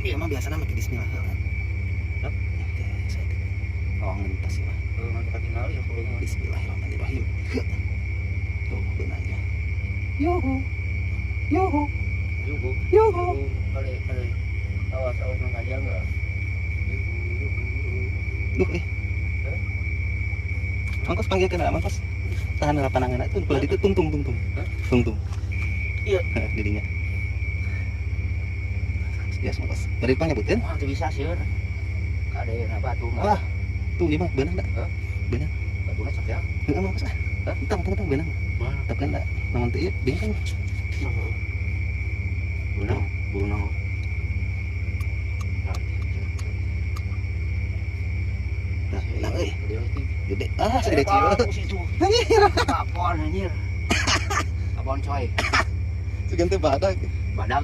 Emang biasanya make bismillah heula. Hah? Oke, saya oh, ngentas sih mah. Heeh, mantap tinggal ya kalau mah. Bismillahirrahmanirrahim. Tuh, beunang ya. Yuhu. Yuhu. Yuhu. Yuhu. Kali kali. Awas awas nang aja enggak. Yuhu yuhu. Duh, eh. Hah? Mangkos panggil kena, mangkos. Tahan lah panangan itu, kalau itu tung tung tung tung. Hah? Tung tung. Iya. Heh, didinya. Ya, mangkos. Bari pangnyebutkeun. Wah, teu bisa sieun. Kade batu mah. Wah. Tuh, ieu mah beunang da. Hah? Beunang. Batuna sok ya. Heeh, mangkos ah. Hah? Entang, entang, entang beunang. Mana? Tapi kan da naon teh ieu bingkang. Beunang, beunang. Nah, beunang euy. Gede. Ah, segede cieu. Situ. Anjir. Babon anjir. Babon coy. Sugan teh badag. Badag.